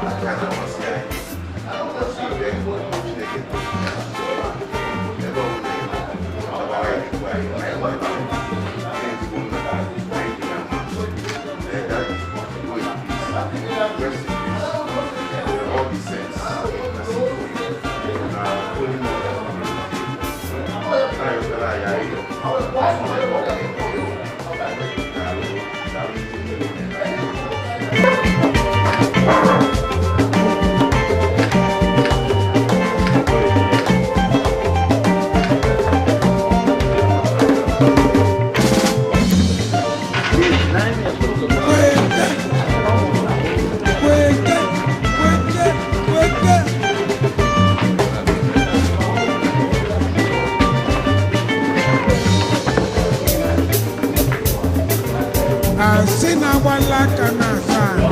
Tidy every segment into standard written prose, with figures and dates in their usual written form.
Aka na-amasị anyị ọsọ ibe Chineke ebe ọ bụla ị nọ, chọbara anyị Chukwu anyị, anyị nọ ebe a. Ezigbo nna anyị dị na mma. Daddy, go in peace. Rest in peace. May all the saints intercede for you. Na Holy Mother, na-ayọtara anyị ayọ. Daalụ, daalụ ndị nne. Kweke, kweke, kweke, kweke. Asị na-agbala aka na-asa ahụ.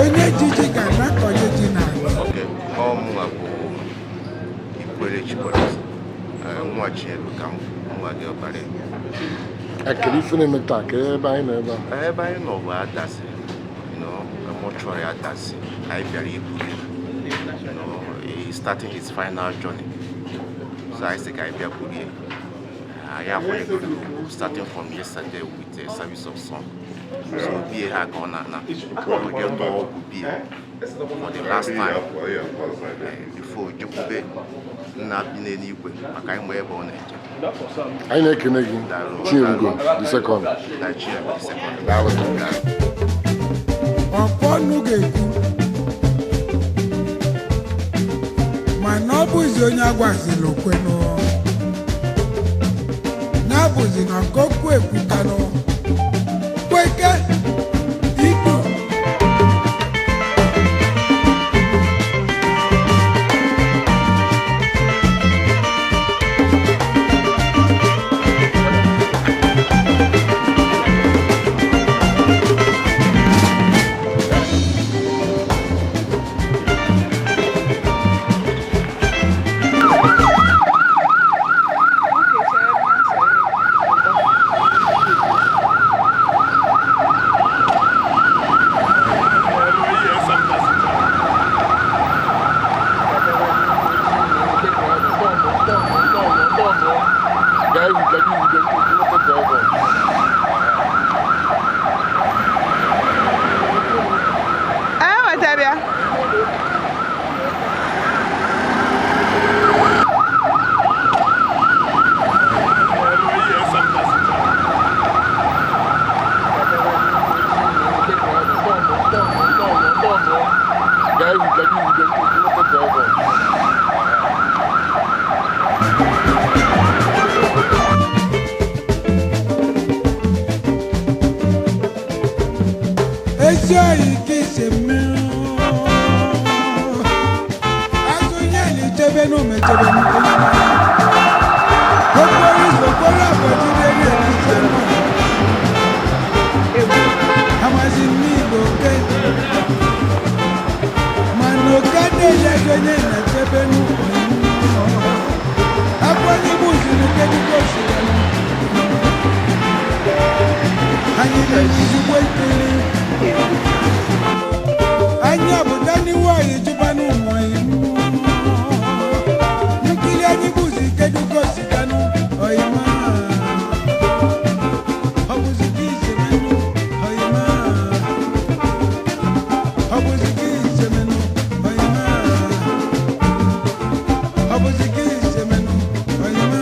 Onye jiji ga-anakọnye ji n'ala. Okay, ọ mụnwa bụ Ikwere Chibueze, nwa Chinedu ka m nwa gị ọkpara. Kedu ife na-eme taa? Ka ebe anyị nọ ebe a? Ebe anyị nọ bụ Adasi, mortuary Adasi. Anyị bịara iburu ya. He's starting his final journey. So anyị sị ka anyị bịa buru ya. Anyị akwanyegoro ugwu starting from yesterday with a service of song. So bie ha ka ọ na-ana. O jee tọọ ọgwụ bie for the last time before jekwube nna bi n'eluigwe maka anyị ma ebe ọ na-eje. Anyị na-ekene gị, Chinedugo the second. Na Chinedu the second. Daalụ. Ọkpọ ọnụ ga-ekwu mana ọ bụzi onye agwazila okwenụ ya bụzi na ọkọkwu ekwukanụ kweke ikpu. Gaa ihu, gaa ihu, gaa ihu, moto driver. Enwetara ya. Gaa ihu, gaa ihu, gaa ihu, moto driver. Ezi oyi ka isi mmiri azụ nyeli chebenu mechebenu okporo ụzọ okporo abọjide na-ekiche mụ amazi n'igbo oke mana oke adịghị onye na-echebenu akwanye igbu zuru kedu osigara anyị na-ezigbo ikiri anyị ọbụda n'iwu anyị jụba n'ụmụ anyị nkiri anyị bụzi kedu ka osiganụ oyima ọ bụzi ka isemenụ oyima ọ bụzi ka isemenụ oyima ọ bụzi ka isemenụ oyima.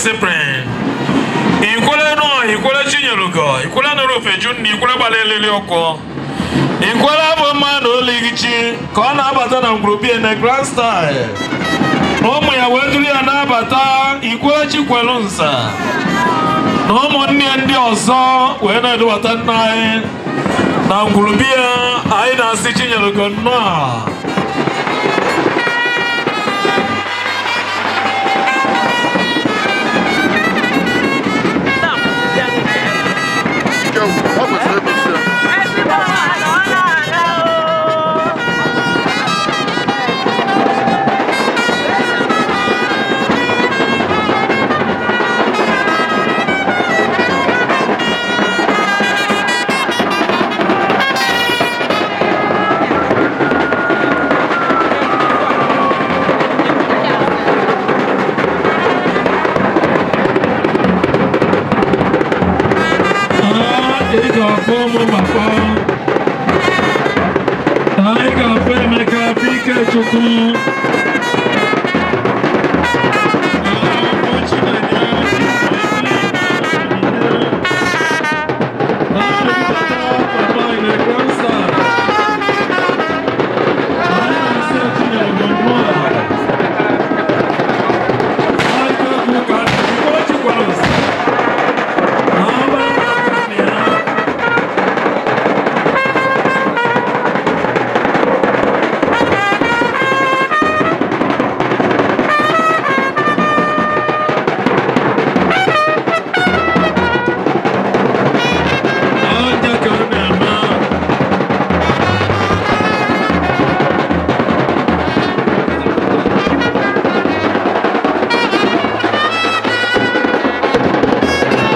Cyprian. Ikwere nọ Ikwere Chinyelugo, Ikwere nụrụ ofeju nna Ikwere gbara elili ụkwụ. Ikwere abụ mma na oligichi ka ọ na-abata na ngwurubie na grand style. Ụmụ ya wee duru ya na-abata Ikwere Chikwelu nsa na ụmụnne ya ndị ọzọ wee na-edubata nna anyị na ngwurubie. Anyị na-asị Chinyelugo nnọọ. Ọ kwesịrị ekwesị ya. Ị ga-afụ ụmụ papa. Anyị ga-afụ Emeka Ikechukwu. Onye ka ọ na-eme?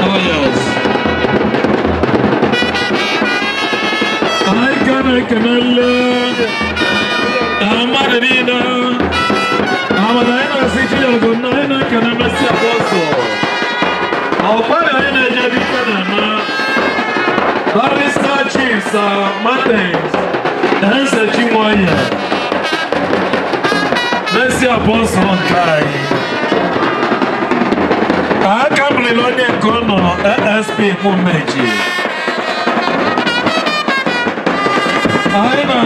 Oh, yes. Anyị ka na-ekenele mmadụ niile. Amana anyị na-asị Chineke na anyị na-ekene Messi Apostle. Ọkpara anyị na-eje ebe ife na-eme. Barrister Chief Sir Martins Eze Chinwenye, Messi Apostle nke anyị. Aka buliri onye nke ọ nọ ASP Mumeji. Anyị na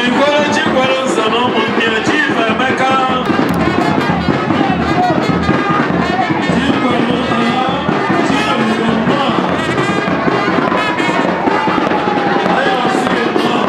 Ikwere Chikwere nso na ụmụnne ya, Chief Emeka Chikwere, Chinebugo nnọọ. Anyị na-asị gị nnọọ.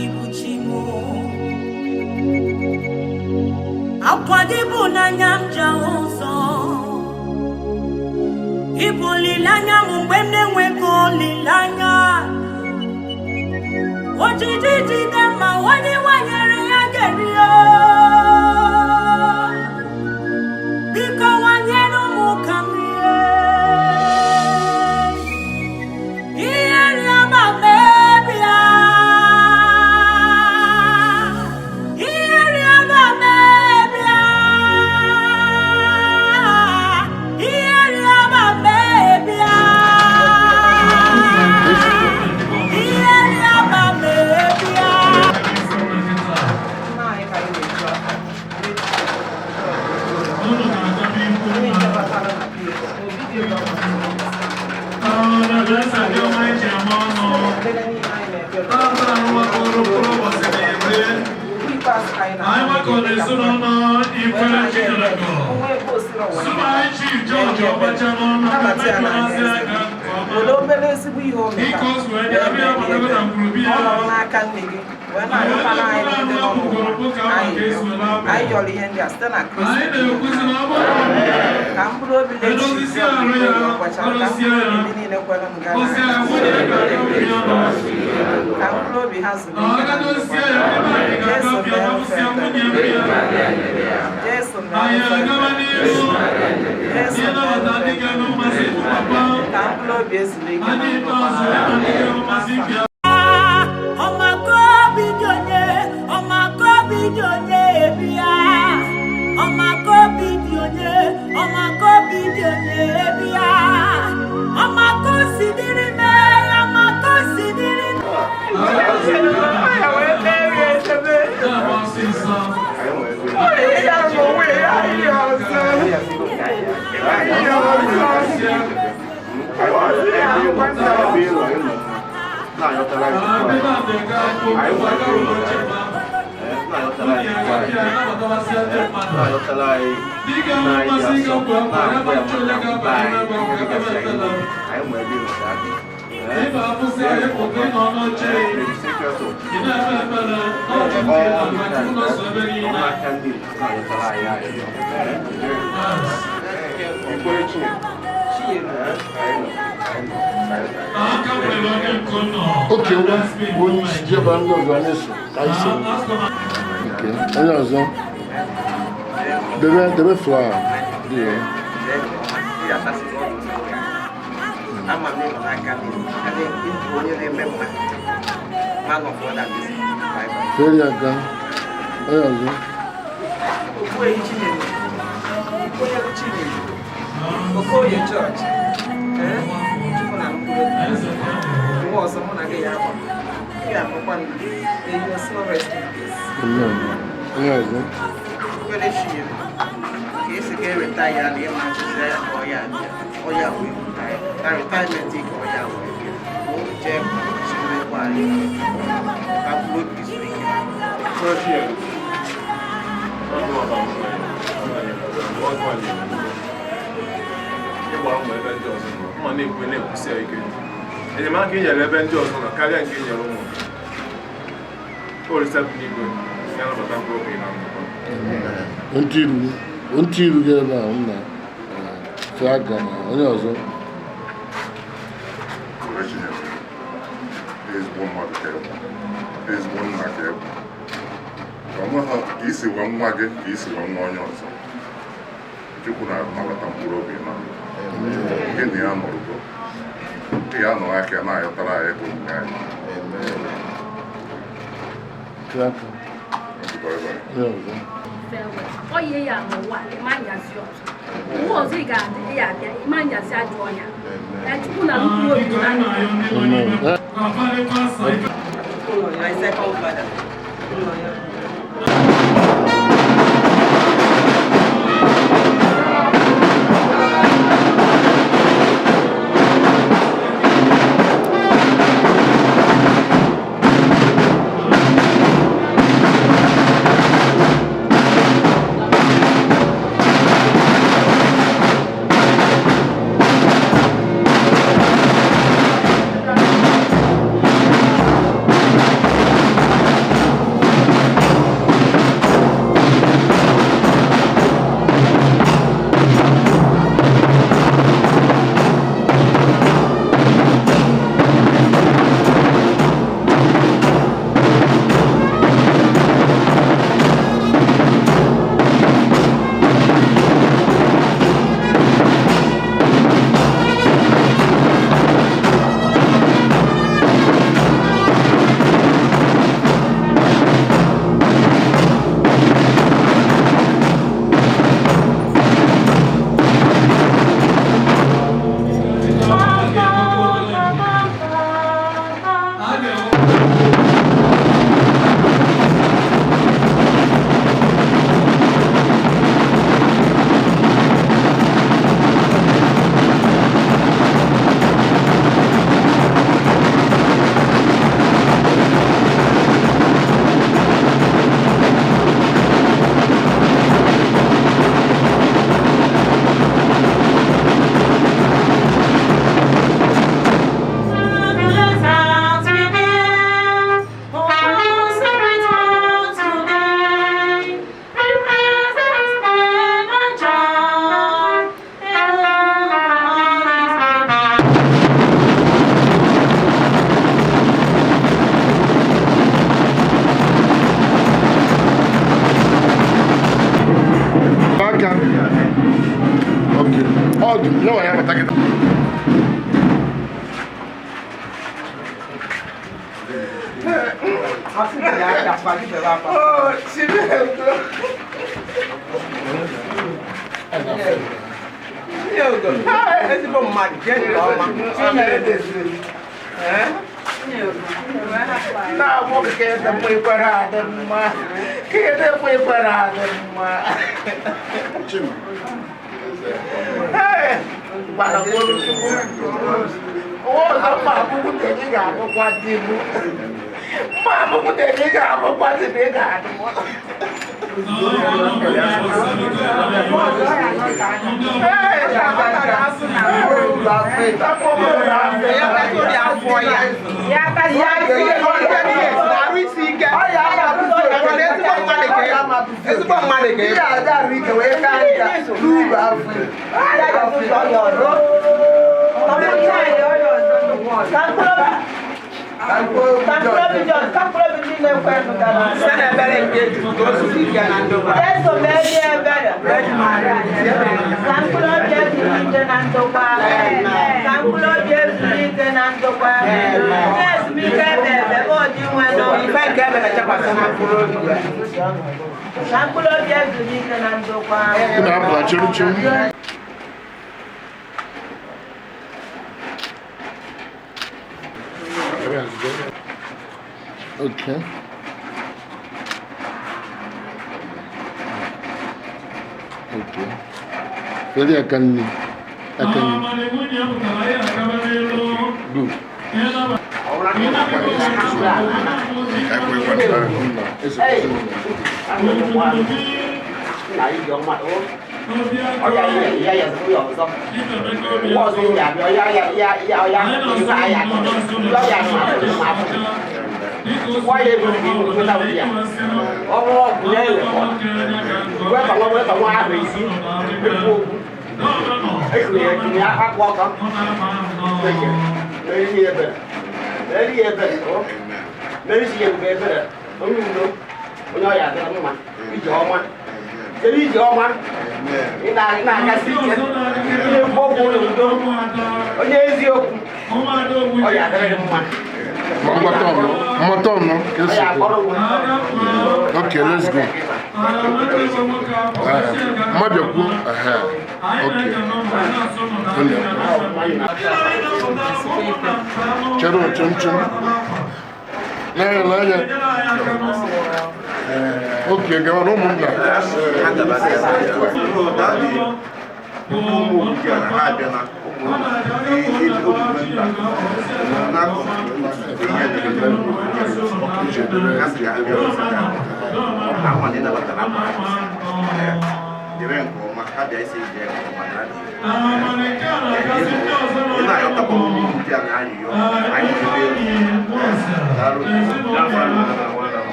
gị bụ chi m. Akwa gị bụ n'anya m ji ahụ ụzọ. Ị bụ olileanya m mgbe m na-enweghị olileanya. Ojiji jide ma onye nwanyere ya ga-eri. Biko nwanyere m ka m rie. Ihe rịọ ma mebia. Ihe rịọ ma mebia. Ihe rịọ ma mebia. Ihe rịọ ma mebia. Anyị gbakọrọ ezinụlọ Ikwere Chineke. Sụma Chief George Ọbacha n'ọnụ mmetụlazi aka nke ọma. Were obere ezigbo ihe o Dịka o si wee dị, abịa agbatago na ngwurube ọ ya. nọrọ n'aka nne gị wee na-arịọkwara anyị ndị nọ n'ụwa anyị anyị yọrọ ihe ndị a site na Kristi. Anyị na-ekwuzi na ọ bụrụ na Ka mkpụrụ obi Edozisi arụ ya, gbachara ka mkpụrụ obi ndị niile kwere m gaa osi ya, nwunye ya ga-aga obi ya nọ. ka mkpụrụ obi ha zuru Na ọ gadozie ya, ebe anyị ga-aga Jesu bịa, mee gbapụsịa mfe nwunye ya. Jesu mee Anyị mfe agaba n'ihu Jesu mee ịnabata ndị mfe ga-enwe mmasị ịbụ papa. Ka mkpụrụ obi ezuru ike na Anyị ndokwa. ikpeazụ ịna ndị ga-enwe mmasị ịbịa. Ọmakobidionye, ọmakobidionye ebia. Ọmakobidionye, ọmakobidionye ebia. Ọmakosidiri me, ọmakosidiri me. Na-agba ọsịsọ. Ndị na-adịga akwụkwọ, aka ụbọchị mma. Nwunye ya ga-abịa, anabatabasịa ndị mmadụ. Ndị ga-enwe mmasị ịga kwu akwa, ya ma nchọ onye ga-abanye n'ebe ọkụ, ebe ekele. Ị ga-akwụsị ịpụta ịnọ n'oche. Ị na-ekpe ekpere n'ọchị nke na Chukwu nọsọ ebe niile. Aka nwere onye nke nọ. Oke nwa bụ onye isi jebe ndị ọzọ anyị so ka anyị so. Nke onye ọzọ debe debe flyer dị ya. Ama m ịnọ n'aka nne gị. Adị ịbụ onye na-eme mma. Man of God and this Bible. Fere ya aka onye ọzọ. Ogbuehi Chinyere, onye bụ Chinyere, Okoye George, ee, Chukwu na mkpụrụ obi. Nwa ọzọ mụ na gị ya agba. Ị ga-akpọkwa m. May your soul rest in peace. Amen. Onye ọzọ. Okpukpere Chinyere, ka esi ga retire na ịma achịcha ya ka ọ ya abịa, ọ ya wee retire. Na retirement ka ọ ya wee bịa. Ka o jee chiwekwa anyị. Ka mkpụrụ obi zuo ike. Ịgba mbọ ebe ndị ọzọ nọ mma na-ekwu na-ekwusi ya ike enyemaka i nyere ebe ndị ọzọ nọ karịa nke i nyere ụmụ gị. Olise bi n'igwe ya nabata mkpụrụ obi na ndokwa. Ntị iru ntị iru gị ebe a nna fee aka na onye ọzọ. Were Chinyere, ezigbo mmadụ ka ịbụ, ezigbo nna ka ịbụ. Ka onwe ha ka isi wee nwa gị ka isi wee nwa onye ọzọ. Chukwu na-anabata mkpụrụ obi na gị na ya nọrụgo. Ị ga-anọrọ aka ya na-ayọtara anyị ego mgbe anyị. Fee aka Bye bye. onye ọzọ. Oyi ya n'ụwa ịma nyazi ọzọ ụwa ọzọ ị ga-adị ya abịa ịma nyazi ajọ ọnya ya Chukwu na mkpụrụ obi Biko, na anyị na-ayọ ndị nọ n'ime. Ka farịkwa asa ife. My second father. Amen. Nyawa ya bata kịta. Oh, Chineke. Ezigbo mmadụ jee nke ọma. Na-abụ ka ede mma ikwere adị mma. Ka ede mma ikwere adị mma. Ee, gbara gboro Chukwu. Ụwa ọzọ mma abụghị ka ị ga-abụkwa di m. Mma abụghị ka ị ga-abụkwa di m, ị ga-adị m. Ị na-apụla chere chere. Okay. Okay. Feli aka nne. Aka nne. Good. Onye eziokwu ọ ya adịrị gị mma. Mmata ọnụ ka esi ekwu. Okay, let's go. Mmadụ ekwu. Okay. Chere chem chem. N'anya n'anya. Okay, gawa na ụmụnna.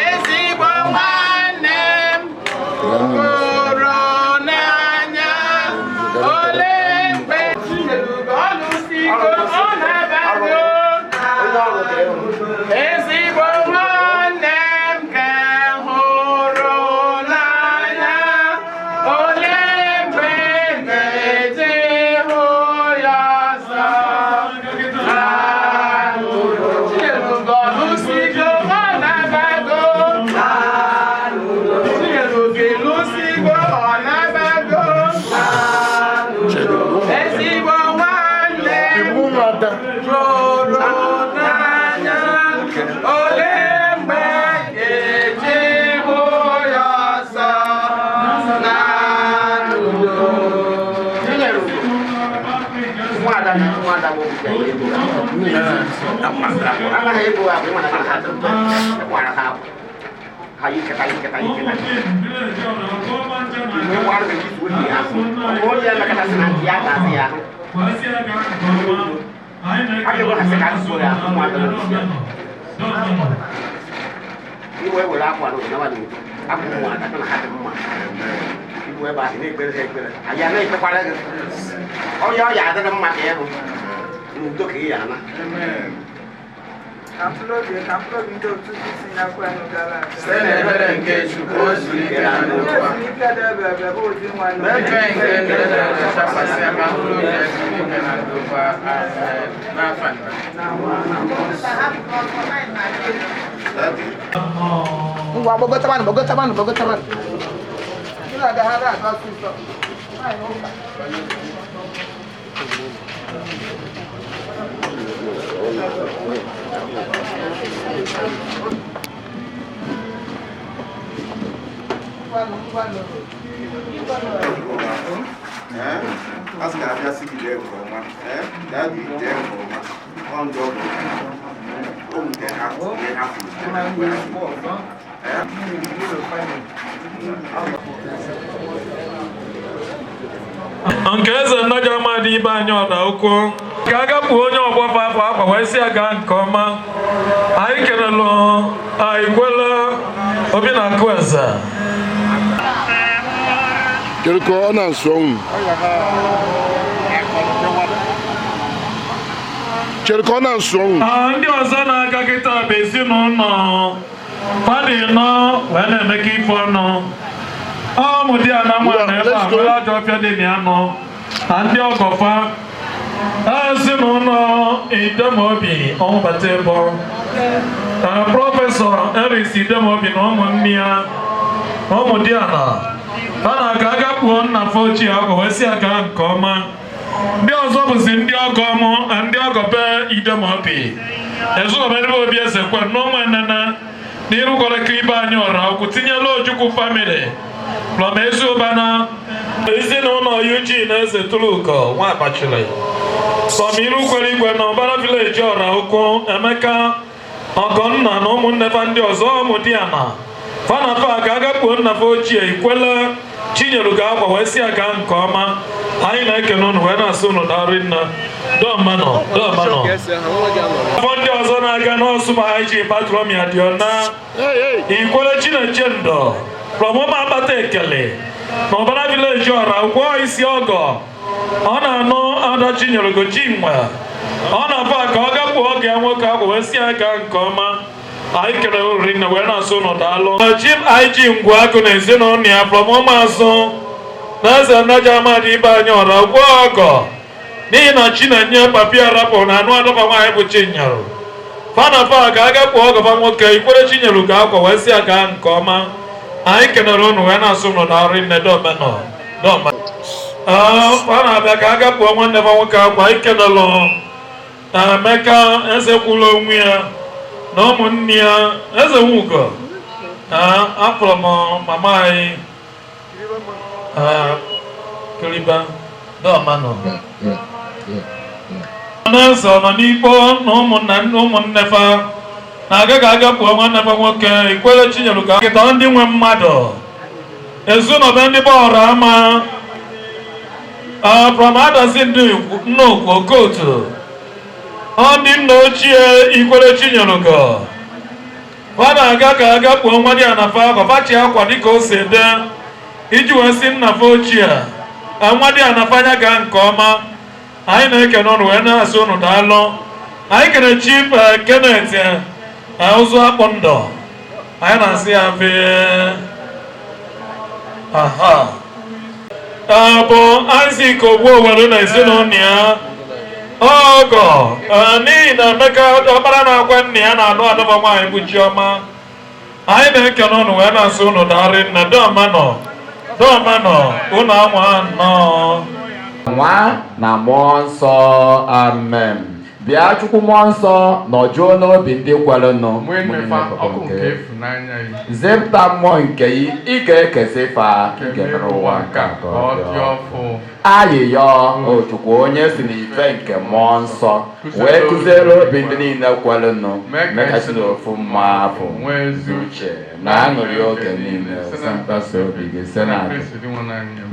Ezigbo nwanne m hụrụ n'anya, ole mgbe ọlụsigo ọ na-abago. Ezigbo nwanne m ka hụrụ n'anya, ole mgbe m ga-eje hụ ya ọzọ. Chinelugo ọlụsigo ọ na-abago. Chinelugo ịlụsigo ọ na-abago. Ezigbo nwanne m hụrụ n'anya, ole mgbe ga-eje hụ ya ọzọ na n'udo. Anyị keta, anyị keta, anyị keta. Mgbe nwa ahụ ga-eji zuo ohi ya, onye ya mekọtasị na nke ya ga-asị ya ahụ. A ga-egwe ha sị ka asụsụ ya ụmụaka na ya. Iwe were akwa n'oge nawa n'udo. Akwa ụmụaka na ha dị mma. Ibu ebe ahụ na-ekpere ha ekpere. Anyị a na-ekpekwara gị. Onye ọ ya adịrị mma ka ịhụ. N'udo ka ị ya ana. Ka mkpụrụ obi ka mkpụrụ obi ndị otu si n'akwa anyị gara aga. Site n'ebere nke Chukwu, o zuru ike na ndokwa. Onye ezumike dị ebe ebe bụ ụdị nwanne. Mmepe nke ndụ na-achakwasị aka mkpụrụ obi ezuru ike na ndokwa. Amen. N'afa nna. Ngwa gbagotabanụ, gbagotabanụ, gbagotabanụ. Ndị na-aga ha na-aga ọsịsọ. Nwaanyị ụka. Ngwanụ, ngwanụ. Ngwanụ. A sị ka abịa sị gị jee nke ọma. Daddy, jee nke ọma. Ọ ndị ọgọ o nke ha ihe ha kwuru site na mgbe ha kwuru. Nke eze nnaja amadị ibe anyị ọda ukwu ka a gapụ onye ọgbọfa afọ akwa wee sị ya gaa nke ọma. Anyị kelelụ anyị kwela obi na akụ eze. Kedu ka ọ na-asụ ọnwụ? Chere ka ọ na-asụ ọnwụ. Ndị ọzọ na-aga kịta bụ ezinụlọ fadị nọ wee na-emekọ ife ọnụ. Ọ mụ di ya na nwa na ebe a nwere ajọ ọfịa dị na ya nọ na ndị ọgọfa ezinụlọ Idemobi ọnwụbata ebo Prọfesọ Eris Idemobi na ụmụnne ya ụmụ di ya na ha na-aga agakpuo nna fa ochie akwa wee sị ya gaa nke ọma. Ndị ọzọ bụzi ndị ọgọ mụ ndị ọgọ be Idemobi ezinụlọ obi eze kwe n'ụmụ enene n'ịrụkọrịta ibe anyị ọra okwu tinyela Ojukwu family from Eziụbana ezinụlọ Eugene Eze Tuluko nwa Akpachili from Irukwere Igwe na Ọbara village ọra ukwu Emeka Ọgọnna na ụmụnne fa ndị ọzọ ụmụ diana fana fa ka agakpuo nna fa ochie Ikwele Chinyere ga-akwa wee sị ya gaa nke ọma. Anyị na-ekene unu wee na-asị unu daalụ nna dọmanọ dọmanọ. Afọ ndị ọzọ na-aga n'ọsụ ma anyị ji patrọmia dị ọna Ikwele Chinechendo from ụmụ akpata ekele na Ọbara village ọra ụgwọ isi ọgọ ọ na-anụ ada Chinyere Gochinwe ọ na-afọ ka ọ gakpuo oge ya nwoke ahụ wee sị ya gaa nke ọma. Anyị kelere unu rinne wee na-asụ unu daalụ. Chief IG Ngwuagụ na ezinụlọ ya from ụmụazụ na eze nnaja amadi ibe anyị ọra ụgwọ ọgọ n'ihi na Chinenye papia rapụ na anụ adọba nwaanyị bụ Chinyere fana fa ka agakpuo ọgọfa nwoke Ikwere Chinyere ga-akwa wee sị ya gaa nke ọma. Anyị kelere unu wee na-asụ unu daalụ rinne dọmenọ dọma. Ọ na-abịa ka agakpuo nwanne fa nwoke akwa. Anyị kelere Emeka eze kwuru onwe ya na ụmụnne ya eze nwugo afọrọ m mama anyị kiriba dọmanụ na-eze ọ nọ n'ikpo na ụmụnne fa na-aga ka agakpuo nwanne fa nwoke Ikwere Chinyere ka nkịta ndị nwe mmadụ ezinụlọ ndị bọọlụ ama from Adazi Nnukwu Okotu ọ ndị nna ochie Ikwere Chinyere ka fa na-aga ka agakpuo nwa dị ya na fa akwa fachi akwa dịka o si dị iji wee sị nna fa ochie nwa dị ya na fa anya gaa nke ọma. Anyị na-ekene unu wee na-asị unu daalụ. Anyị kene Chief Kenneth Ụzụ Akpọndọ anyị na-asị ya fee aha bụ Isaac Ogbuowere na ezinụlọ ya ọgọ n'ihi na Emeka ọkpara na-akwa nna ya na-anụ adọba nwaanyị bụ Chiọma. Anyị na-ekene unu wee na-asị unu daalụ nna dọmanọ dọmanọ unu anwa nnọọ. Nwa na Mmụọ Nsọ, amen. Bịa Chukwu mmụọ nsọ nọjuo n'obi ndị kwerenụ. Mgbe nnefa ọkụ nke ịfụnanya yi. Zipụta mmụọ nke yi ị ga-ekesi fa nke mere ụwa nke a ka Ka ọ ọ dị dị ọfụ. ọfụ. Ayịyọ o Chukwu onye si n'ife nke mmụọ nsọ wee kụziere obi ndị niile kwerenụ mee ka si n'ofu mma afọ Nwee ezi uche na aṅụrị oge niile site na mkpasa obi gị site na akụ. Kristi dị nwe n'anya.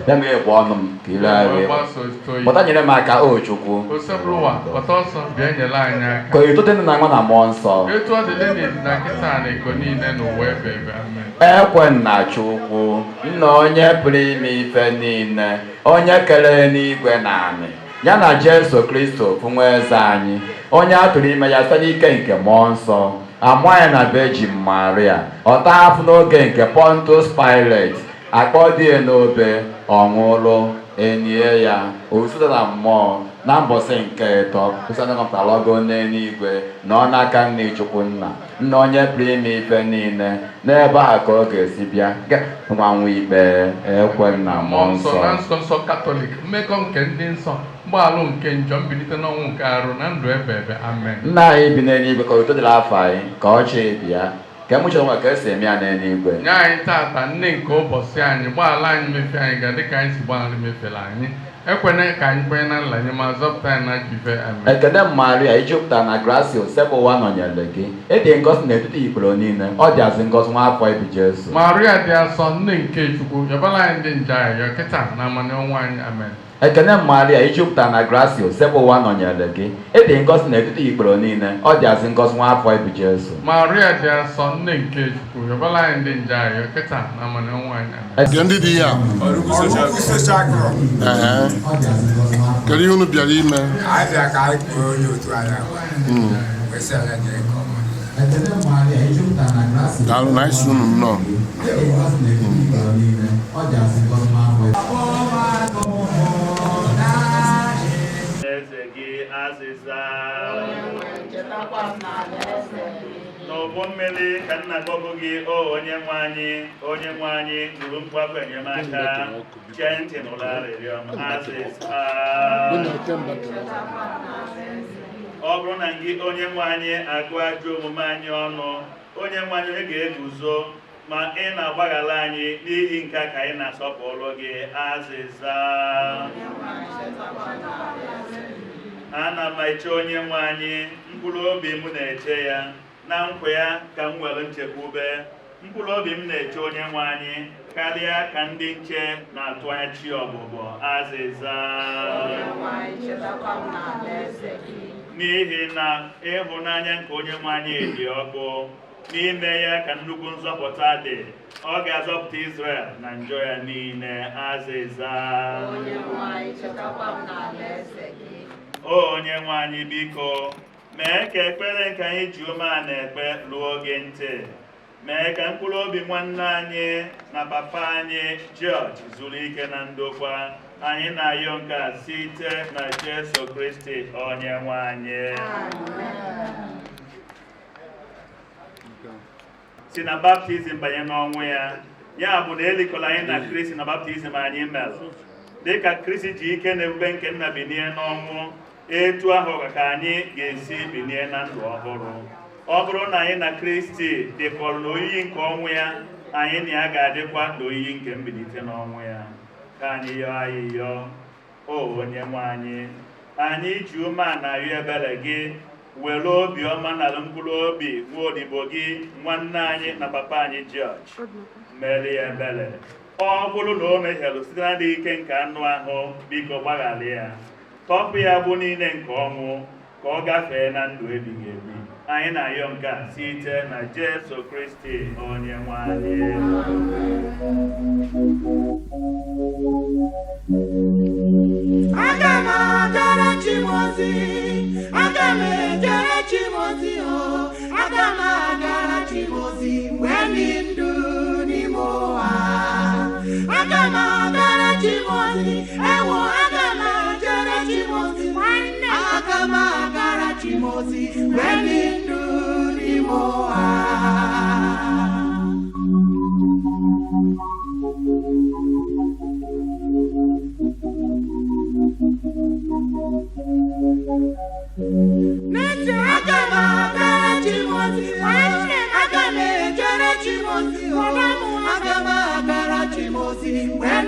Bịa mee ịgba ọnụ m ka ire Wee arịa. gbasa otuto yi. Pụta nyere m aka o Chukwu. Osebụrụwa, pụta ọsọ bịa nyere anyị aka. Ka otuto dị na nwa na mmụọ nsọ. Etu ọ dị Lenin na kịta na iko niile n'ụwa ebe ebe amen. Ekwe nna Chukwu, nna onye pụrụ ime ife niile, onye kere n'igwe na anị, ya na Jesu Kristo bụ nwa eze anyị, onye a tụrụ ime ya site n'ike nke mmụọ nsọ, amụọ ya na Virgin Maria, ọ taa afụ n'oge nke Pontius Pilate, akpọ die n'obe, ọ nwụrụ, enie ya, o site na mmụọ, na mbọsị nke ịtọ, ụsanakọpụtalago n'eluigwe, na ọ n'aka nne Chukwu nna, nna onye pụrụ ime ife niile, n'ebe ahụ ka ọ ga-esi bịa nwanwe ikpe ekwe na mmụọ Mmụọ nsọ nsọ. na nsọ nsọ Katọlik, mmekọ nke ndị nsọ, mgbaghalụ nke njọ, mbilite n'ọnwụ nke arụ na ndụ ebe ebe amen. Nna anyị bi n'eluigwe ka otuto dịrị afọ anyị, ka ọchị bịa, ka emuche nwa ka esi eme ya n'eluigwe. Nye anyị tata nne nke ụbọchị anyị, gbaghara anyị mmefie anyị ga dịka anyị si gbaghara mmefiela anyị. Ekwena ka anyị kwenye na nlanye ma zọpụta anyị na ajọ ife amen. Ekene Maria, ijupụtara na grasia osebụwa nọnyere gị, ịdị ngọzi n'etiti ikporo niile, ọ dịazị ngọzi nwa afọ ibu Jesu. Maria dị asọ nne nke Chukwu, yọbara anyị ndị njọ anyị yọ kịta na amani ọnwụ anyị amen. Ekene Maria, ijupụtara na grasia osebụwa nọnyere gị, ịdị ngọzi n'etiti ikporo niile, ọ dịazị ngọzi nwa afọ ibu Jesu. Maria dị asọ nne nke Chukwu, yọbara anyị ndị njọ anyị yọ kịta na amani ọnwụ anyị amen. Nke ndị dị ya. Ọrụkwu Social Club. Ehe. Kedu ihe unu bịara ime? Anyị bịara ka anyị kpọọ onye otu anyị agwa. Wee sị anyị jee nke ọma. Daalụ na anyị sị unu nnọọ. Eze gị azịza. N'ụgbọ mmiri ka nna gọgụ gị o onye nwe anyị, onye nwe anyị nụrụ mkpu akwa enyemaka, chee ntị n'ụlọ arịrịọ m azịza. Ọ bụrụ na gị onye nwe anyị agụ ajọ omume anyị ọnụ, onye nwe anyị onye ga-eguzo ma ị na-agbaghara anyị n'ihi nke a ka anyị na-asọpụrụ gị azịza. Ana m eche onye nwe anyị, mkpụrụ obi m na-eche ya, na nkwa ya ka m nwere nchekwube. Mkpụrụ obi m na-eche onye nwe anyị karịa ka ndị nche na-atụ anya chi ọbụbọ azịza. N'ihi na ịhụnanya nke onye nwe anyị dị ọkụ, n'ime ya ka nnukwu nzọpụta dị, ọ ga-azọpụta Izrel na njọ ya niile azịza. O onye nwe anyị biko, mee ka ekpere nke anyị ji umeala ekpe ruo gị ntị. Mee ka mkpụrụ obi nwanne anyị na papa anyị George zuru ike na ndokwa. Anyị na-ayọ nke a site na Jesu Kristi onye nwe anyị. Si na baptizim banye n'ọnwụ ya, ya bụ na elikọla anyị na Kristi na baptizim anyị mere. Dịka Kristi ji ike na ebube nke nna binie n'ọnwụ, etu ahụ ka anyị ga-esi binie na ndụ ọhụrụ. Ọ bụrụ na anyị na Kristi dịkọrọ n'oyiyi nke ọnwụ ya, anyị na ya ga-adịkwa n'oyiyi nke mbilite n'ọnwụ ya. Ka anyị yọọ ayịyọ, o onye nwe anyị, anyị ji umeala arịọ ebere gị, were obiọma na mkpụrụ obi nwa odibo gị, nwanne anyị na papa anyị George, mere ya ebere. Ọ bụrụ na o mehiere site na adịghị ike nke anụ ahụ, biko gbaghara ya. Tọpụ ya agbụ niile nke ọnwụ, ka ọ gafee na ndụ ebighị ebi. Anyị na-ayọ nke a site na Jesu Kristi onye nwe anyị. Aga m agara chi m ozi, aga m ejere chi m ozi o, aga m agara chi m ozi mgbe dị ndụ n'ime ụwa. Aga m agara chi m ozi, ewo aga m ejere chi m ozi, nwanne aga m agara chi m ozi mgbe dị ndụ n'ime ụwa.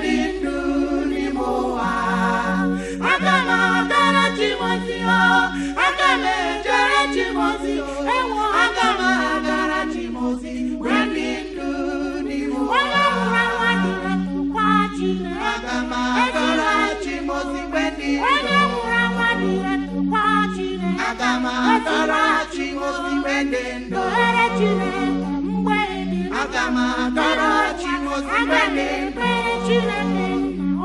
dị ndụ n'ime ụwa. Aga m agara chi m ozi o, aga m ejere chi m ozi o, ewo aga m agara chi m ozi mgbe dị ndụ n'ime ụwa. Onye nwụrụ anwụ adịghị etokwa Chineke. Aga m agara chi m ozi mgbe dị ndụ. Onye nwụrụ anwụ adịghị etokwa Chineke. Aga m agara chi m ozi mgbe dị ndụ. Tụgharịa Chineke mgbe dị ndụ. Aga m agara chi m ozi mgbe dị ndụ. Chineke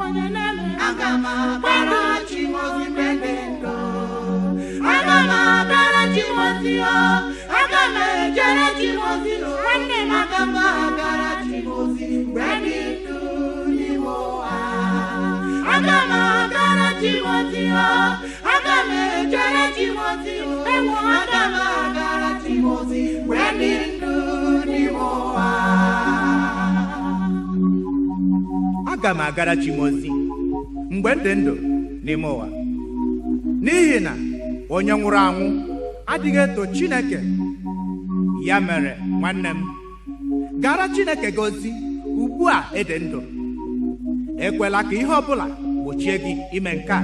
onye na-eme. Aga m agara chi m ozi mgbe dị ndụ. Aga m agara chi m ozi o, aga m ejere chi m ozi o, nwanne m aga m agara chi m ozi mgbe dị ndụ n'ime ụwa. Aga m agara chi m ozi o, aga m ejere chi m ozi o, ewo aga m agara chi m ozi mgbe dị ndụ n'ime ụwa. Aga m agara chi m ozi mgbe m dị ndụ n'ime ụwa, n'ihi na onye nwụrụ anwụ adịghị eto Chineke. Ya mere nwanne m, gara Chineke gị ozi ugbu a ị dị ndụ. Ekwela ka ihe ọbụla gbochie gị ime nke a.